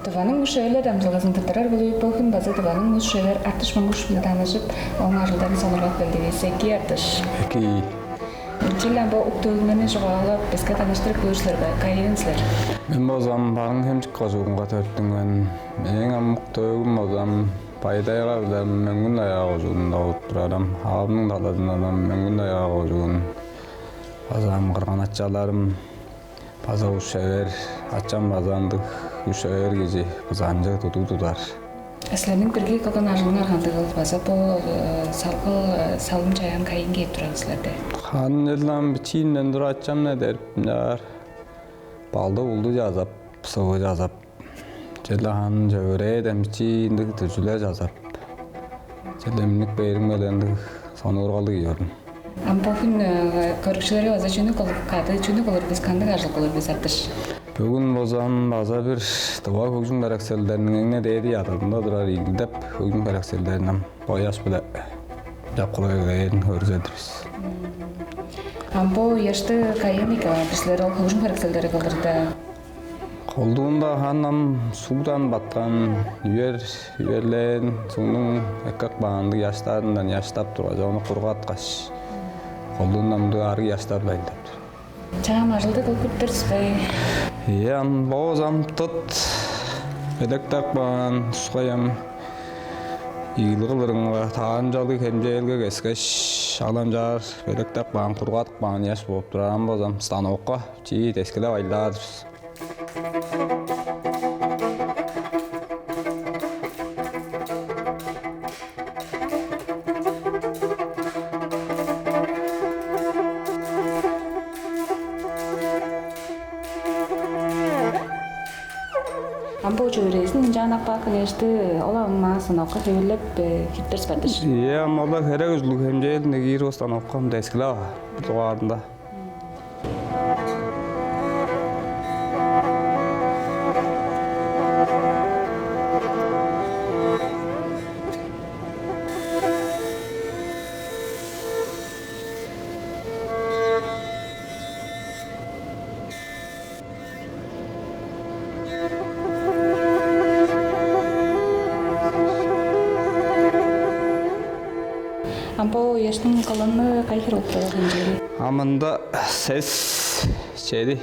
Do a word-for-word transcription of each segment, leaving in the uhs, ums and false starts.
Тываның ус-шеверлер дамчыдылгазын тырттырар болуп, бо хүн база Тываның ус-шевер Артыш Монгуш-биле таныжып, ооң ажылдарын сонуургап келдивис. Экии, Артыш. Экии. Черле ам бо ук-төөгүңерни чугаалап, биске таныштырып көөр силер бе? Кайыын силер? Мен болза ам Барыын-Хемчик кожуунга төрүттүнген мен. Мээң ам ук-төөгүм болза ам Бай-Тайга биле Мөңгүн-Тайга кожуунда болуп турар. Ам авамның талазындан ам Мөңгүн-Тайга кожуун. База ам кырган-ачаларым база ус-шевер, ачам база ындыг ус-шевер кижи, бызаанчы тудуг тудар. А силерниң бирги кылган ажылыңар кандыгыл? База бо, э, салгал, э, салым-чаяан кайыын кээп турарыл силерде? Харын черле ам бичиимден тура ачам-на эдерип, ынчаар балды-булду чазап, сывы чазап, черле харын чөвүрээден бичии ындыг дүрзүлер чазап, черле миннип кээримге-ле ындыг сонуургалдыг кижи-дир мен. Ам бо хүн, э, көрүкчүлерге база чүнү кылып, кады чүнү кылыр бис, кандыг ажыл кылыр бис, Артыш? Бөгүн болза ам база бир тыва хөгжүм херекселдериниң эң-не дээди ядыында турар «Игил» деп хөгжүм херекселдерин ам бо ыяш-биле чапкылап эгелээрин көргүзер-дир бис. Ам бо ыяшты кайыын эккеп аар силер, ол хөгжүм херекселдери кылырда? Колдуунда харын ам сугдан баткан, үер, үерлээн сугнуң эккеп каан ындыг ыяштарындан ыяштап тургаш, ону кургаткаш, колдуунда мындыг арыг ыяштар-биле ажылдап тур. Чаа, ам ажылды кылып бүттүр силер бе? Ийе, ам бо болза ам тыт, белеткеп каан, тускай ам игил кылырынга таарымчалыг хемчээлге кескеш, ал ам чаар белеткеп каан, кургадып каан ыяш болуп турар. Ам болза ам станокка чии дескилеп ажылдаар-дыр бис. Ам бо чөвүрээзин ынчаан ап каап келгешти, ол ам станокка хевирлеп, э, кириптер силер бе, Артыш? Ийе, ам ол-ла херек ужурлуг хемчээлинге киир, ол станокка ам дескилеп аар бир дугаарында. Ам бо ыяштың кылыны кайы хире болуп турар, хемчээли? А мында сес, чеди,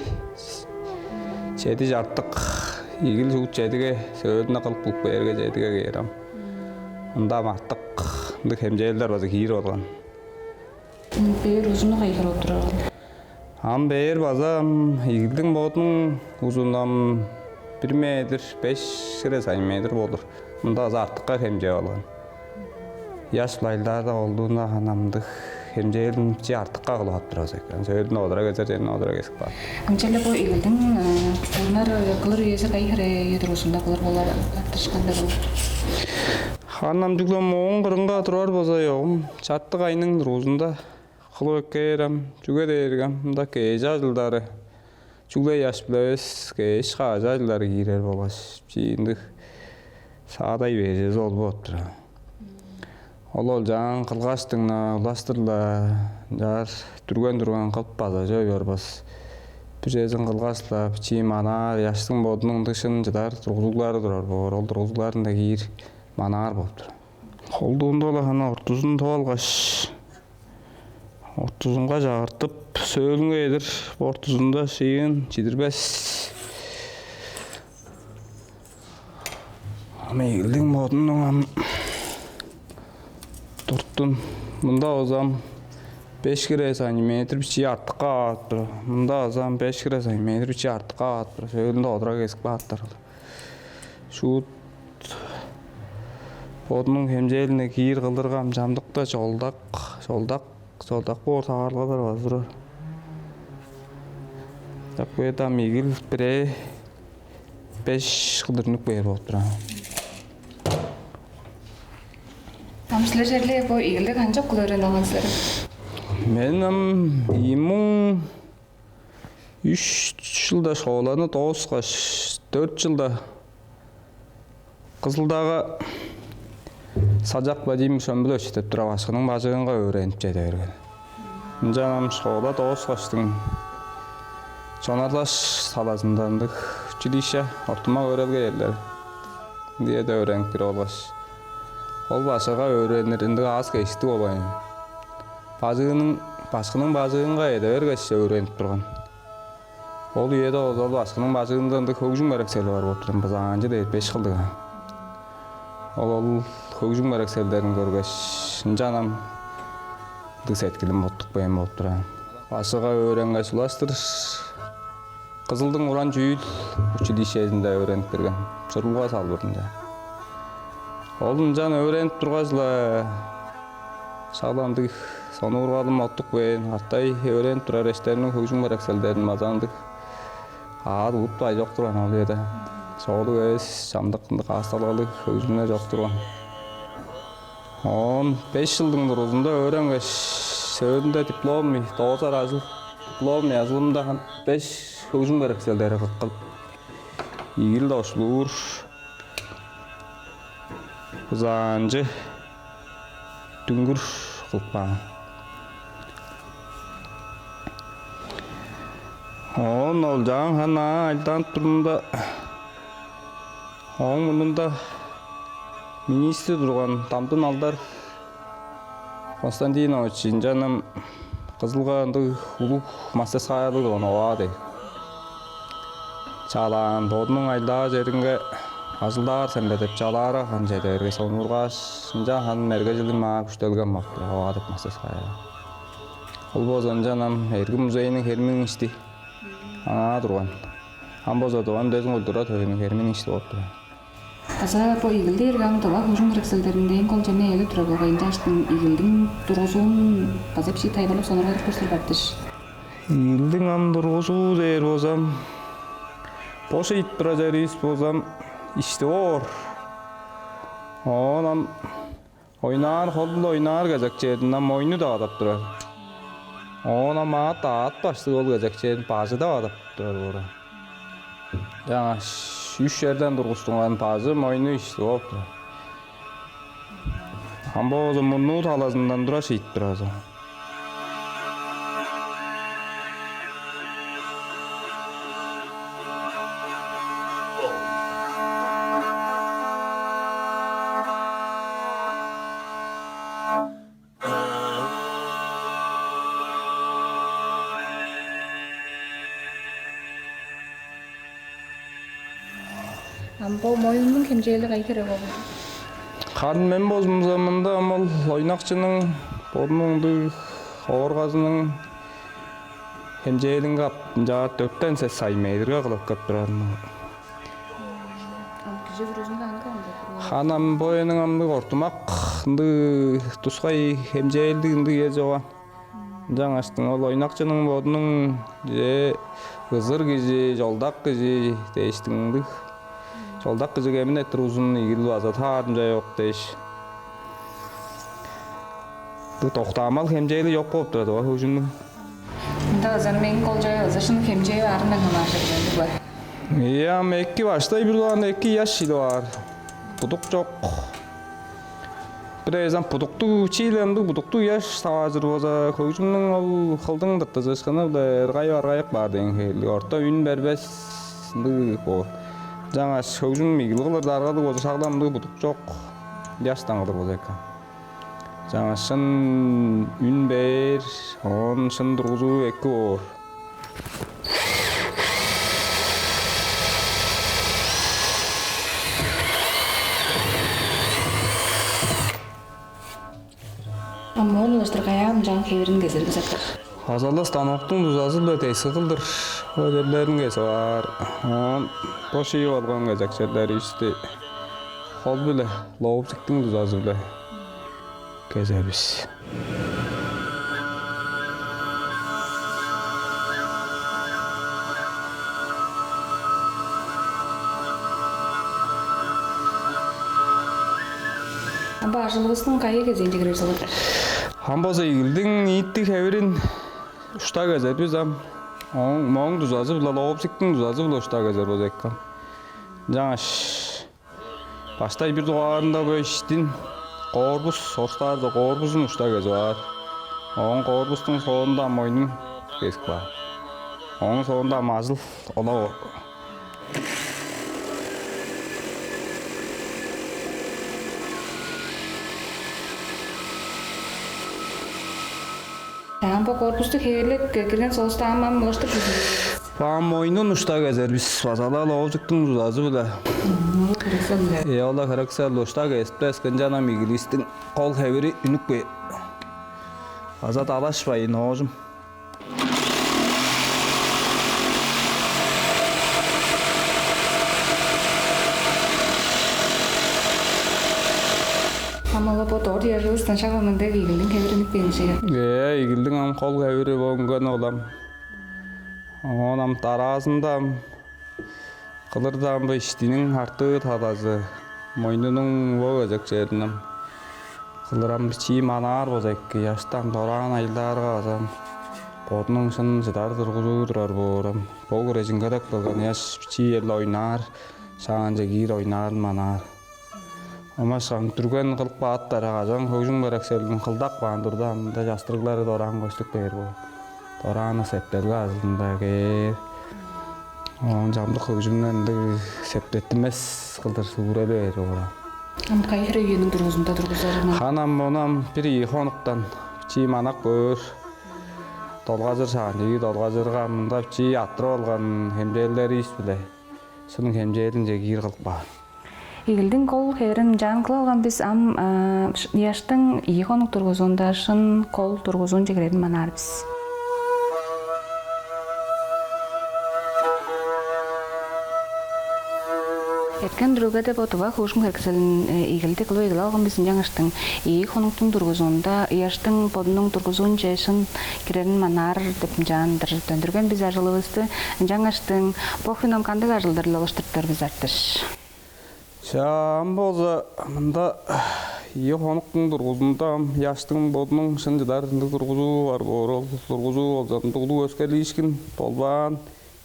чеди чартык, игил шуут чедиге, сөөлүнде кылып-кылып кээрге, чедиге кээр ам. Мында ам артык ындыг хемчээлдер база киир болган. М, бээр узуну кайы хире болуп турар ол? Ам бээр база, ам, игилдиң бодунуң узуну ам бир метр беш хире сантиметр болур. Мында база артыкка хемчээп алган. Ыяш-биле ажылдаарда, колдуунда харын ам ындыг хемчээлин бичии артыкка кылып ап турар болза эки. Сөөлүнде одура кезер черинде одура кезип каар. Ам черле бо игилдиң, э, кылыр, кылыр үези кайы хире үе дургузунда кылыр болур, Артыш, кандыг ол? Харын ам чүгле мооң кырынга турар болза, чогум чартык айның дургузунда кылып эккээр ам, чүге дээрге ам мында кежи ажылдары чүгле ыяш-биле эвес, кеш-каажы ажылдары киирер болгаш, бичии ындыг саадай бээр чүвези ол болуп турар. Ол олчаан кылгаштың-на, улаштыр-ла, ынчаар дүрген-дүрген кылып база чоруй барбас. Бир чүвезин кылгаш-ла, бичии манаар, ыяштың бодунуң дыжын чыдар тургузуглары турар боор. Ол тургузугларын-даа киир, манаар болуп турар. Колдуунда-ла харын ортузун тып алгаш, ортузунга чагыртып, сөөлүнге чедир ортузунда шыйыын чидирбес. Ам игилдиң бодунуң ам туртун. Мында болза ам беш хире сантиметр бичии артыкка каап турар. Мында болза ам беш хире сантиметр бичии артыкка каап турар. Сөөлүнде одура кезип каап турар. Шуут бодунуң хемчээлине киир кылдырга, ам чамдыкта чолдак, чолдак, чолдак боор таварылгалар база турар. Чак бээрде ам игил бирээ беш кылдыр үнүп кээр болуп турар. Ам силер черле бо игилди канчап кылып өөренип алган силер? Мен ам ийи муң үш чылда школаны дооскаш, дөрт чылда Кызылдагы Саджак Владимир Шомбулович деп турар башкының бажыңынга өөренип чеде берген. Ынчан ам школа дооскаштың, Чонарлаш салазында ындыг училище, ортумак өөредилге черлери, дээде өөренип кирип алгаш, ол башкыга өөренир ындыг аас-кежиктиг болган. Бажыының, башкының бажыынга эде бергеш, өөренип турган. Ол үеде ол башкының бажыында ындыг хөгжүм херексели бар болуп турган, бызаанчы дээр беш кылдыг. Ол, ол хөгжүм херекселдерин көргеш, ынчан ам ындыг сеткилим оттуп кээн болуп турар. Башкыга өөренгеш, улаштыр Кызылдың уран чүүл училищезинде өөренип кирген, чурулга салбырынче. Ол ынчан өөренип тургаш-ла, шак-ла ындыг сонуургалым оттуп кээн, катай өөренип турар эштеримниң хөгжүм херекселдерин база ындыг аар улуп-даа чок турган ол үеде. Соолуг эвес, чамдык ындыг аас-талгалыг хөгжүмүнде чок турган. Оон беш чылдың дургузунда өөренгеш, сөөлүнде дипломный, доозар ажыл, дипломный ажылымда хан беш хөгжүм херекселдери кылып, ийил, дошпулуур, бызаанчы, дүңгүр кылып каан. Оон ол чаан хан аңаа ажылданып турумда, ооң мурнунда министр турган Дамдын Алдар Константинович ынчан ам Кызылга ындыг улуг мастерскаялыг турган, оваа дег. Чалаан, бодунуң ажылдаар черинге ажылдаар сен бе деп чалаара хан чеде бергеш, сонуургааш, ынчан хан мергежилим маа күштелген болуп турар, оваа деп мастерская. Ол болза ынчан ам Эргим музейниң херминиң ишти аңаа турган. Ам болза Тыва үндезин культура төвүнүң херминиң ишти болуп турар. База бо игил дээрге ам тыва хөгжүм херекселдеринде эң кол черни ээлеп турар болгай, ынчангаштың игилдиң тургузуун база бичии тайылбырлап сонуургадып көрүңер баптыш. Игилдиң ам тургузуу дээр болзам, бо шиитпиражар ийис болзам, ишти боор. Оон ам ойнаар, холдула ойнаар кезек черин ам мойну деп адап турар. Оон ам аът, аът баштыг ол кезек черин бажы деп адап турар боору. Чаңгаш үш черден тургустунган бажы, мойну ишти болуп турар. Ам бо болза мурнуу талазындан тура шиитип турар болза. Ам бо мойнунуң хемчээли кайы хире болду? Харын мен болзумза, мында ам ол ойнакчының бодунуң ындыг ооргазының хемчээлинге ап, ынчаар дөртен сес сантиметрге кылып кеп турар. Ам кижи бүрүзүнде аңгы ам деп турган. Хан ам бо эниң ам ындыг ортумак, ындыг тускай хемчээлдиг ындыг үе чок. Ынчангаштың ол ойнакчының бодунуң, э, ызыр кижи, чолдак кижи дээштиң ындыг. Чолдак кижи кеминеп тургузун, игил база таарымча чок дээш. Бо доктаамал хемчээли чок болуп турар, ооба, хөгжүмнүң. Ында ызан мээң кол чая ыза шын хемчээ баарындан хамааржыр бе? Ийе, ам эки баштай бир дугаарында эки ыяш чили баар. Будук чок. Бир эвес ам будуктуг, чииле ындыг будуктуг ыяш таваажыр болза, хөгжүмнүң ол кылдың тыртыжышкыны-биле ыргай-баргайып баар дээн хевирлиг. Орта үн бербес ындыг боор. Ынчангаш хөгжүм игил кылыр даргалыг болза, шак-ла ындыг будук чок ыяштан кылыр болза эки. Ынчангаш шын үн бээр, оон шын тургузуу эки боор. А моон улаштыр каяа ынчаан хевирин кезер бис аптар? База-ла станоктуң дузазы-биле дески кылдыр бо черлерин кезип аар. Оон бо шиип алган кезек черлеривисти хол-биле, лобзиктиң дузазы-биле кезер бис. Ам бо ажылывыстың кайы кезиинче кирер сылыр? Ам болза игилдиң ниити хевирин ушта кезер бис ам. Ооң, мооң дузазы-биле, лобзиктиң дузазы-биле ушта кезер болза эки ам. Ынчангаш баштай бир дугаарында бо иштин корпус, орустаарда корпузун ушта кезип аар. Оон корпустуң соонда мойнун кезип каар. Ооң соонда ам ажыл олаа. Ам бо корпусту хевирлеп кирген соовуста ам, ам улаштыр кирген. Ам мойнун ушта кезер бис, база-ла лоожуктуң дузазы-биле. Мм, ол херексел-ле. Э, ол-ла херексел, ушта кезиптивес, ынчан ам игиливистиң кол хевири үнүп кээр. База далашпайн, оожум. Ам ол-ла бо дорт ыяжывыстан шак мындыг игилдиң хевири үнүп кээр чүве. Э, игилдиң ам кол хевири бо үнген ол ам. Оон ам дараазында ам кылыр-даа ам бо иштиниң артыы талазы, мойнунуң бо кезек черин ам кылыр ам бичии манаар болза эки, ыяштың дораан ажылдаарга база ам бодунуң шын чыдар тургузуу турар боор ам. Бо хире чиңгелеп келген ыяш бичии черле ойнаар, шаанче киир ойнаарын манаар. Омашкан дүрген кылып кааптар, кажан хөгжүм херекселин кылдак баан турда, ам мында частырыглары дораан көстүп кээр боор. Дораан-на септелге ажылында кээр. Оон чамдык хөгжүмнер ындыг септеттинмес кылдыр сүгүрели бээр боор. Ам кайы хире үениң дургузунда тургузарыңар? Харын ам ону ам бир ийи хонуктан бичии манап көөр. Долгажыр шаан, ийи долгажырга мында бичии арттырып алган хемчээлдеривис-биле шын хемчээлинче киир кылып каар. Игилдиң кол хевирин ынчаар кылып алган бис ам, а, ш-, ыяштың ийи хонук дургузунда шын кол дургузуунче кирерин манаар бис. Эрткен дүрүгеде бо тыва хөгжүм херекселин, э, игилди кылып эгелеп алган бис, ынчангаштың ийи хонуктуң дургузунда ыяштың бодунуң дургузуунче шын кирерин манаар деп ынчаан-дыр дөндүрген бис ажылывысты, ынчангаштың бо хүн ам кандыг ажылдар-ла улаштырыптар бис, Артыш? Чаа, ам болза мында ийи хонуктуң дургузунда ам ыяштың бодунуң шын чыдар ындыг тургузуу бар боор. Ол тургузуу болза ындыг улуг өскерлиишкин болбаан,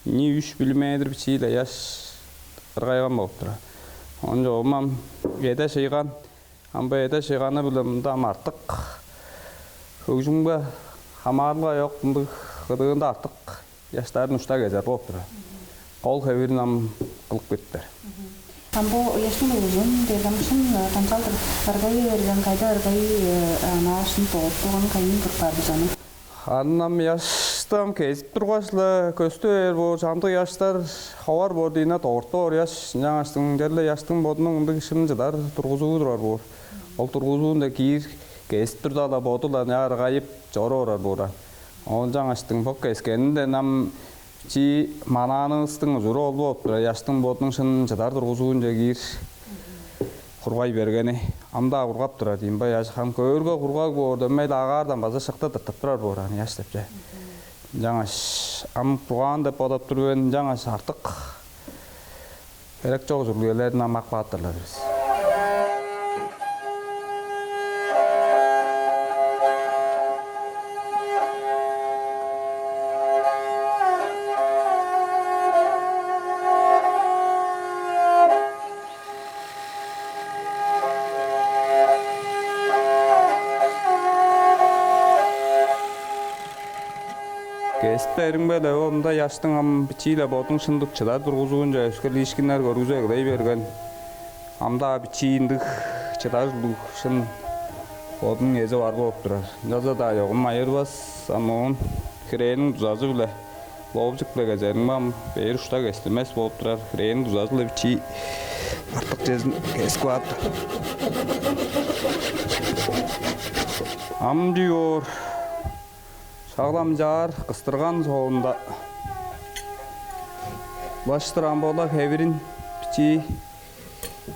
ийи-үш миллиметр бичии-ле ыяш ыргайган болуп турар. Оон чогум ам эде шыйган, ам бо эде шыйганы-биле мында ам артык хөгжүмге хамаарылга чок, мындыг кыдыында артык ыяштарын ушта кезер болуп турар. Кол хевирин ам кылып кириптер. Ам бо ыяштың улузун дээрге ам шын, э, канчалдыр ыргай берген, кайда ыргай, э, ынаа шын дорт болган кайын кырып каар бис аны? Харын ам ыяшты ам кезип тургаш-ла көстү бээр боор, чамдык ыяштар ховар боор дийин, а дорт боор ыяш. Ынчангаштың черле ыяштың бодунуң ындыг шын чыдар тургузуу турар боор. Ол тургузуунда киир кезип турда-ла боду-ла ынчаар ыргайып чоруп орар боор. Оон ынчангаштың бо кескенинден ам бичии манаанывыстың ужуру ол болуп турар, ыяштың бодунуң шын чыдар тургузуунче киир кургай бергени. Ам-даа кургап турар дийин бе, ыяш ам көөрге кургаг боор, дөмей-ле агаардан база шыкты тыртып турар боор ам ыяш деп че. Ынчангаш ам кургаан деп бодап тур мен, ынчангаш артык херек чок ужурлуг черлерин ам ап кааптарлар бис. Кезип бээримге-ле, ол мында ыяштың ам бичии-ле бодунуң шын чыдар тургузуунче өскерлиишкиннер көргүзүп эгелей берген. Ам-даа бичии ындыг чыдар ужурлуг шын бодунуң эзи бар болуп турар. Ынчалза-даа чогум айырбас, ам оон хирээниң дузазы-биле лобзик-биле кезеримге, ам бээр ушта кестинмес болуп турар. Хирээниң дузазы-биле бичии артык чезин кезип кааптар. Ам чүү боор? Шак-ла ам чаар кыстырган соонда, улаштыр ам бо-ла хевирин бичии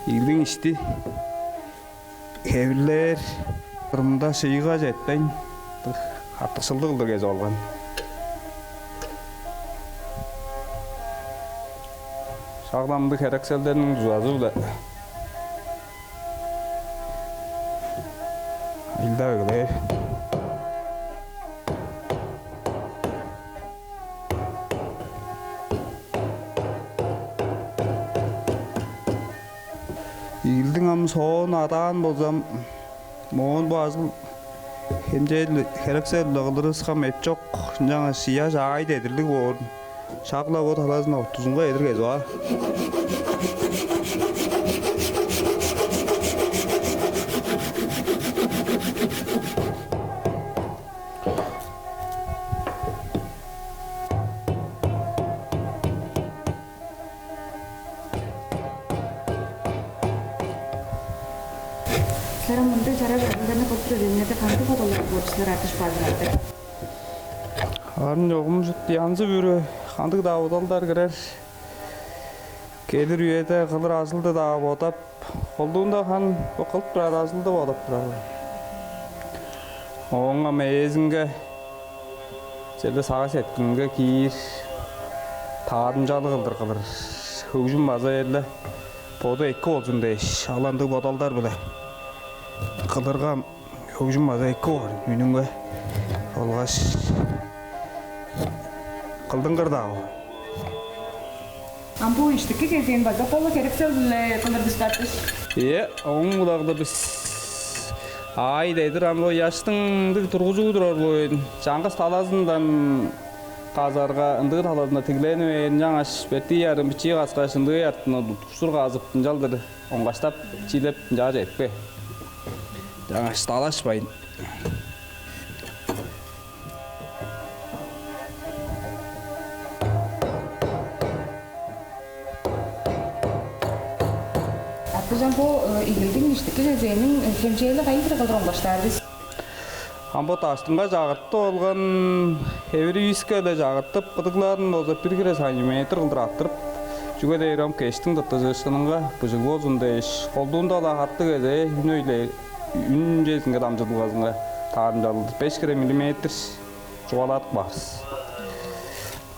игилдиң ишти хевирлээр, кырында шыйга четпейн, артыкшылдыг кылдыр кезип алган. Шак-ла мындыг херекселдерниң дузазы-биле ажылдап эгелээр. Игилдиң ам соон адаан болза, моон бо ажыл хемчээл херексел-биле кылырывыска ам эп чок, ынчангаш ыяш аай дедирлиг боорун Шак-ла бо талазын ортузунга чедир кезип аар. Силер мындыг чараш ажылдарны кылып турар үеңерде кандыг бодалдар боор силер, Артыш базырады? Харын чогум шупту янзы-бүрү кандыг-даа бодалдар кирер. Келир үеде кылыр ажылды-даа бодап, колдуунда хан бо кылып турар ажылды бодап турар. Ооң ам ээзинге черле сагыш-сеткилинге киир, таарымчалыг кылдыр кылыр. Хөгжүм база черле боду эки болзун дээш, ал ындыг бодалдар-биле кылырга, хөгжүм база эки боор үнүңге болгаш кылдыңгыр-даа ол. Ам бо иштики кезээн база кол херексел-биле кылыр бис, Артыш. Ийе, ооң-биле бис аай дедир ам бо ыяштың ындыг тургузуг турар боор. Чаңгыс талазындан казарга, ындыг талазында тигленип бээр, ынчангаш бертии ярым бичии каскаш, ындыы артындан уткуштур казып, ынчалдыр оңгаштап, чиилеп, ынчаар чедип кээр. Ынчангаш далашпайн. Артыш, ам бо, э, игилдиң иштики кезээниң, э, хемчээли кайы хире кылдыр оңгаштаар бис? Ам бо даштынга чагыртып алган, хевиривиске-ле чагыртып, кыдыгларын болза бир хире сантиметр кылдыр арттырып, чүге дээрге ам кештиң тыртыжыышкынынга быжыг болзун дээш, колдуунда-ла хаттыг кезээ үн өйле, үн чезинге дамчыдылгазынга таарымчалыг беш хире миллиметр чугаалап каар бис.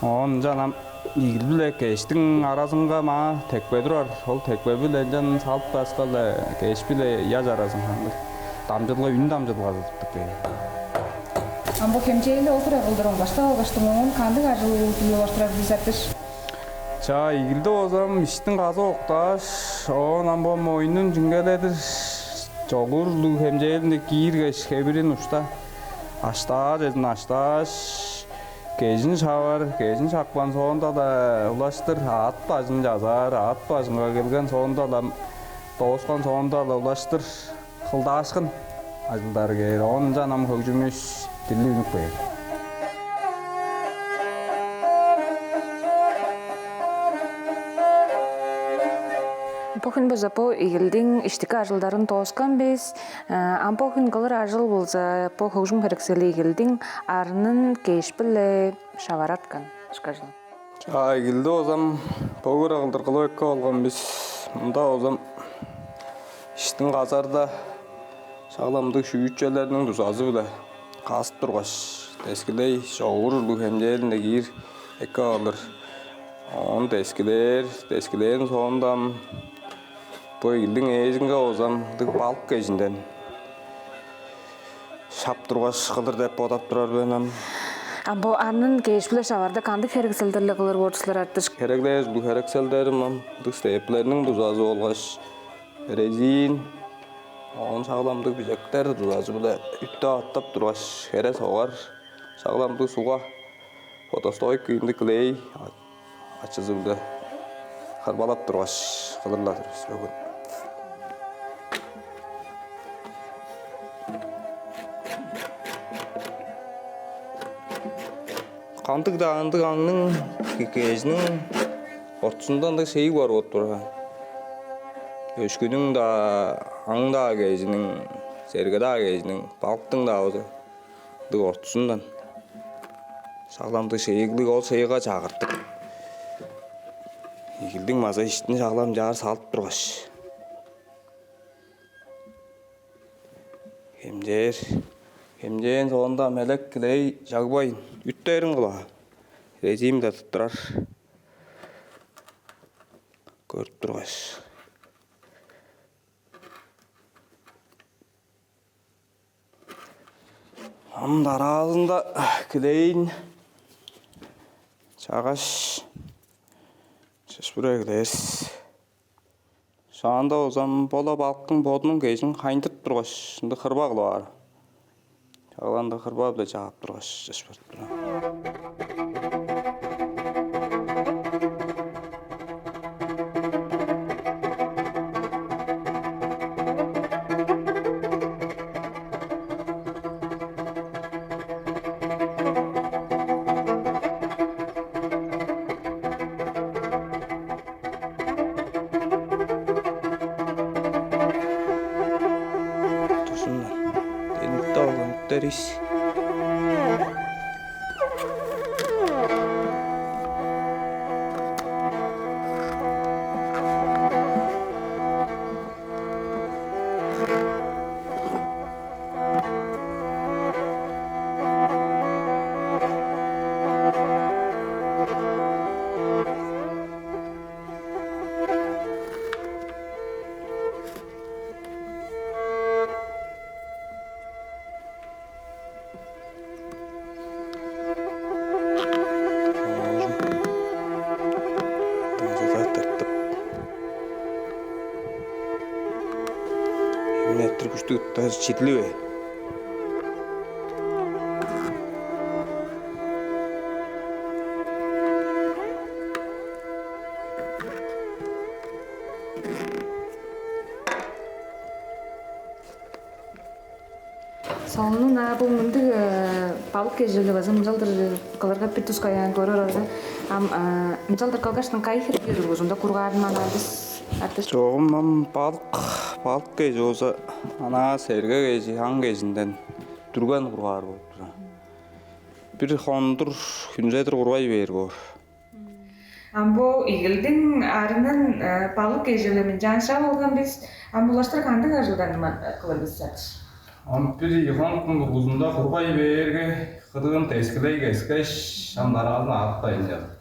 Оон ынчан ам игил-биле кештиң аразынга маа текпе турар. Ол текпе-биле ынчан салып кааска-ла, кеш-биле ыяш аразынга дамчыдылга, үн дамчыдылгазы тыптып кээр. Ам бо хемчээли ол хире кылдыр оңгаштап алгаштың, оон кандыг ажыл-биле улаштырар бис, Артыш? Чаа, игилди болза ам иштин казып октааш, оон ам бо мойнун чиңгеледир, чогуур улуг хемчээлинде кииргеш, хевирин ушта аштаар чедин аштааш, кежин шавар, кежин шапкан соонда-ла улаштыр аът бажын чазаар, аът бажынга келген соонда-ла, дооскан соонда-ла улаштыр кылдаашкын ажылдары кээр. Оон ынчан ам хөгжүмүш дирли үнүп кээр. Бо хүн база бо игилдиң иштики ажылдарын дооскан бис. Э, ам бо хүн кылыр ажыл болза, бо хөгжүм херексели игилдиң арнын кеш-биле шавар арткан ышкажыл. Чаа, игилди болза ам бөгүр кылдыр кылып эккеп алган бис. Мында болза ам иштин казарда шак-ла мындыг шүүтчелерниң дузазы-биле казып тургаш, дескилей, чогуур улуг хемчээлинде киир эккеп алыр. Оон дескилээр, дескилээриниң соонда ам бо игилдиң ээзинге болза ам мындыг балык кежинден шап тургаш кылыр деп бодап турар мен ам. А бо арнын кеш-биле шаварда кандыг херекселдер-ле кылыр боор силер, Артыш? Хереглээр улуг херекселдерим ам мындыг степлерниң дузазы болгаш резин, оон шак-ла мындыг бижектер дузазы-биле үттеп аттап тургаш, хере согар, шак-ла мындыг сугга, водостойкий ындыг клей ачызы-биле кырбалап тургаш кылыр-ла-дыр бис бөгүн. Кандыг-даа ындыг аңның, кежиниң ортузунда ындыг шейиг бар болуп турар. Өшкүнүң-даа, аң-даа кежиниң, серге-даа кежиниң, балыктың-даа болза ындыг ортузундан шак-ла ындыг шейиглиг, ол шейигге чагыртып, игилдиң база иштин шак-ла ынчаар салып тургаш, хемчээр. Хемчээн соонда мелек килей чагбайн, үттерин кылаар. Резин-биле тырттырар. Көрүп тургаш. Ам дараазында килейин чаггаш, чыш-бүрегилээр. Шаанда болза ам бо-ла балыктың бодунуң кежин хайындырып тургаш, ындыг хырба кылып аар. Чагланда хырба-биле чаап тургаш, чыш берип турар. Дээрис. Оожум. Дыңзыза тыртып. Эмне эрттир күштүг ыттар чидили бе? Солунуң аа бо мындыг, э, балык кежиили база мынчалдыр кылырга бир тускай аан көрүп орарга, ам, э, мынчалдыр кылгаштың кайы хире дургузунда кургаарын манаар бис, Артыш? Чогум ам балык, балык кежи болза, анаа серге кежи, аң кежинден дүрген кургаар болуп турар. Бир хондур хүнзедир кургай бээр боор. Ам бо игилдиң арынын, э, балык кежиили мынчаан шап алган бис. Ам улаштыр кандыг ажылдарны ма-, кылыр бис, Сатыш? Ам бир ийи хонуктуң дургузунда кургай бээрге, кыдыын дескилей кескеш, ам дараазын аапкайын чазып.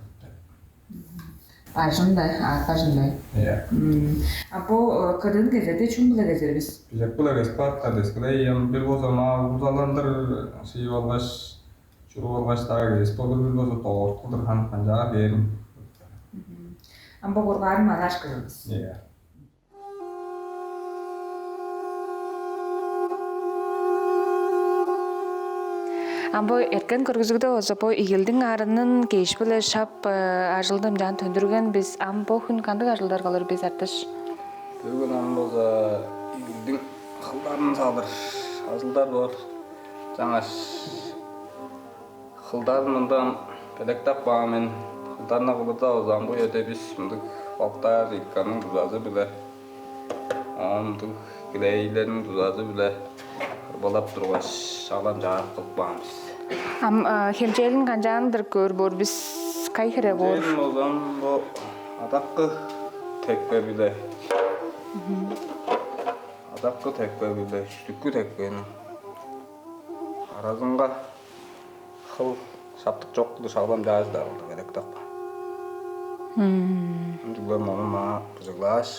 Бажында, аапкажында. Иә. М. А бо, э, кыдыын кезерде чүң-биле кезер бис? Бижек-биле кезип каапкан дескилей, ам бир болза маа угузаландыр шиип алгаш, чуруп алгаш-даа кээп болур, бир болза дорт кылдыр ханып канчаар дээрин. Мгм. Ам бо кургаарын манаар кылыр бис. Иә. Ам бо эрткен көргүзүгде болза бо игилдиң арынын кеш-биле шап, э, ажылды мынчаан төндүрген бис. Ам бо хүн кандыг ажылдар кылыр бис, Артыш? Бөгүн ам болза игилдиң хылдарын салыр ажылдар боор. Чаңгаш хылдарын мында белеткеп каан мен. Хылдарны кылырда болза, ам бо черде бис мындыг балыктаар икканың дузазы-биле, оон мындыг клейлерниң дузазы-биле кырбылап тургаш, шаглам чаап кылып каан бис. Ам, а, хемчээлин канчаан-дыр көөр боор бис? Кайы хире боор? Хемчээлин болза, ам бо адаккы текпе-биле. Мгм. Адаккы текпе-биле үстүкү текпениң аразынга хыл шаптык чок кылдыр шаглам чаажы-даа кылдыр белеткеп каан. Мм. Ынчыглар мону маа быжыглааш,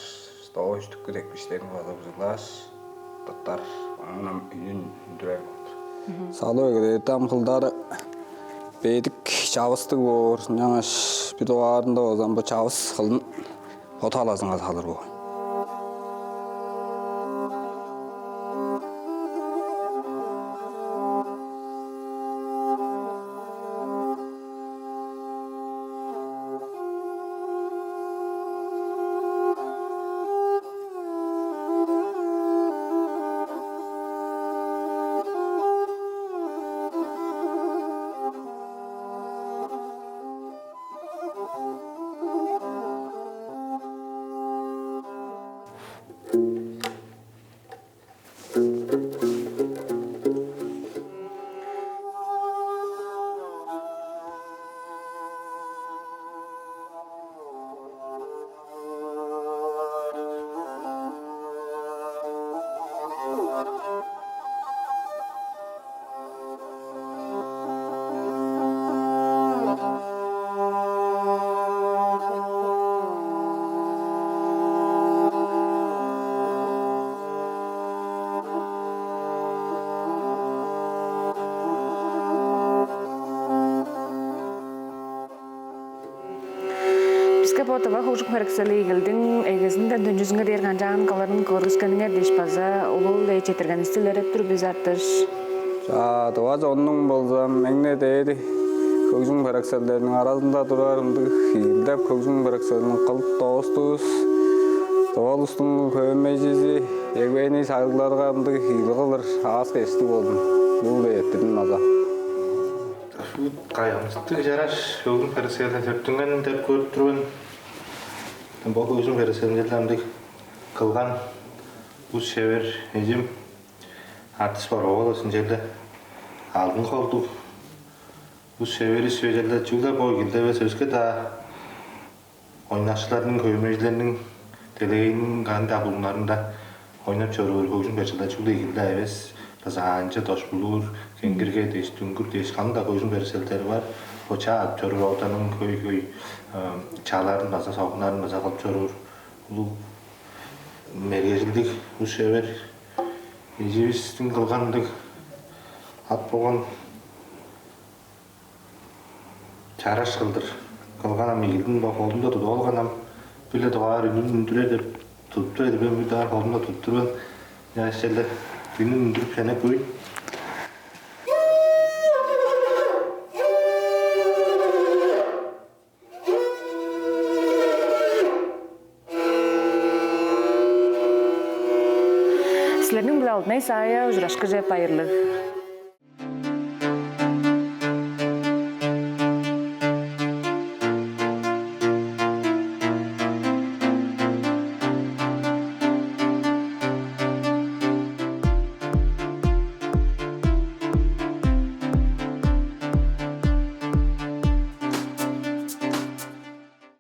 доо үстүкү текпиштерин база быжыглааш, тыптар, оон ам үнүн үндүрер болду. Мгм. Салып эгелээрде ам хылдары бедик чавыстыг боор, ынчангаш бир дугаарында болза ам бо чавыс хылын бо талазынга салыр болгай. Биске бо Тыва хөгжүм херексели игилдиң эгезинден төнчүзүнге дээр канчаан кылырын көргүскениңер дээш база улуу-биле четтиргенивисти илередип тур бис, Артыш. Чаа, тыва чоннуң болза, меңне дээди хөгжүм херекселдериниң аразында турар ындыг ийилдеп хөгжүм херекселин кылып доостувус. Тыва улустуң хөөмейжизи Евгений Сарыгларга ындыг ийилги кылыр аас-кежиктиг болдум. Бул-биле эрттирдим база. Шуут кайгамчыктыг чараш өгүн переселден төрүттүнген деп көрүп тур мен. Бо өгүн переселденчилден ындыг кылган ус шевер эжим Артыш Боровол ынчалдыр Алдын холдуг ус шевери сөйдерлер чүгле бо килде эвес, өске-даа ойнакчыларның, хөөмейжилерниң делегейниң кандыг-даа булуңнарында ойнап чоруур хөгжүм херечилдери чүгле килде эвес, база аанча, дошпулуур, кеңгирге дээш, дүңгүр дээш, кандыг-даа хөгжүм херечилдери бар. Бо чаа чоруур оолдарның хөй-хөй чааларын база, согуннарын база кылып чоруур улуг мергежилдиг ус шевер эживистиң кылгандыг ат болган чараш кылдыр кылган ам игилдин бо холунда тудуп алган ам, бир-ле дугаар үнүн үндүрер деп тудуп тур эдим, бир дугаар холунда тудуп тур мен. Яшчеле үнүн үндүрүп хенек көйн. Силерниң-биле Алдынай Саая ужурашкыже байырлыг.